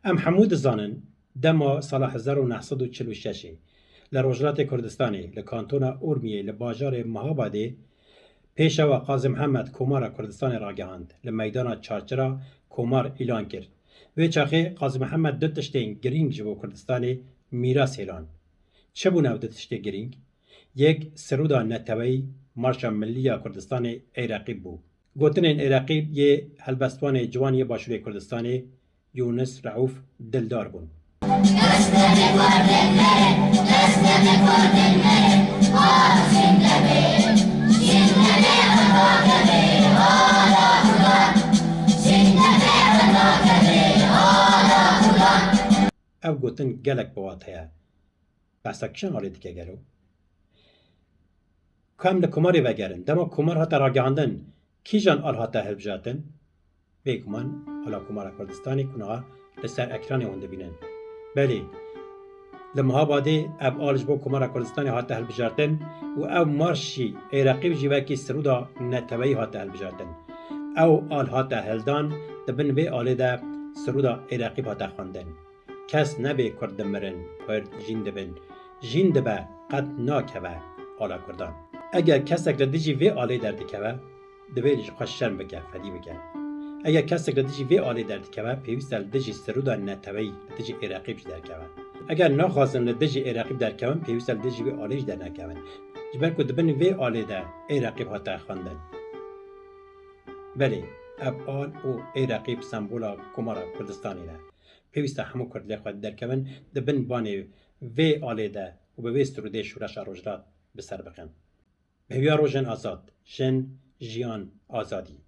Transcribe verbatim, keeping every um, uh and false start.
Em hemû dizanin, dema sala hezar û neh sed û çil û şeş li Rojhilatê Kurdistanê, li kantona Urmiyê, li bajarê Mihabadê, Pêşewa Qazî Mihemed Komara Kurdistanê ragihand, li meydana Çarçira komar îlan kir. Wê çaxê Qazî Mihemed du tiştên girîng ji bo Kurdistanê mîras hêlan. Çi bûn ev du tiştê girîng? Yek, sirûda neteweyî, Marşa Millî ya Kurdistanê, Ey Reqîb bû. Gotinên Ey Reqîb yê helbestvanê ciwan yê Başûrê Kurdistanê, Yûnis Reûf Dildar bûn. Ev gotin gelek bi wate ye. Behsa kîjan alê dike gelo? Ka em li komarê vegerin. Dema komar hate ragihandin, kîjan al hate hilbijartin? Bêguman ala Komara Kurdistanê ku niha li ser ekranê hûn dibînin. Belê, li Mihabadê ev al ji bo Komara Kurdistanê hate hilbijartin û ev marş jî, Ey Reqîb jî wekî sirûda neteweyî hate hilbijartin. Ew al hate hildan, di bin vê alê de sirûda Ey Reqîb hate xwendin. Kes nebe Kurd dimirin, Kurd jîn dibin. Jîn dibe, qet nakeve ala Kurdan. Eger kesek li dijî vê alê derdikeve, divê ji xwe şerm bike, fedî bike. Eger kesek li dijî vê alê derdikeve, pêwîst e li dijî sirûda neteweyî, li dijî Ê Reqîb jî derkeve. Eger naxwazin li dijî Ê Reqîb derkevin, pêwîst e li dijî vê alê jî dernekevin. Ji ber ku di bin vê alê de Ê Reqîb hate xwendin. Belê, ev al û Ê Reqîb sembola Komara Kurdistanê ne. Pêwîst e hemû Kurd lê xwe derkevin, di bin banê vê alê de û bi vê sirûdê şûreşa Rojhilat bi ser bixin. Bi hêviya rojên azad, jin, jiyan, azadî.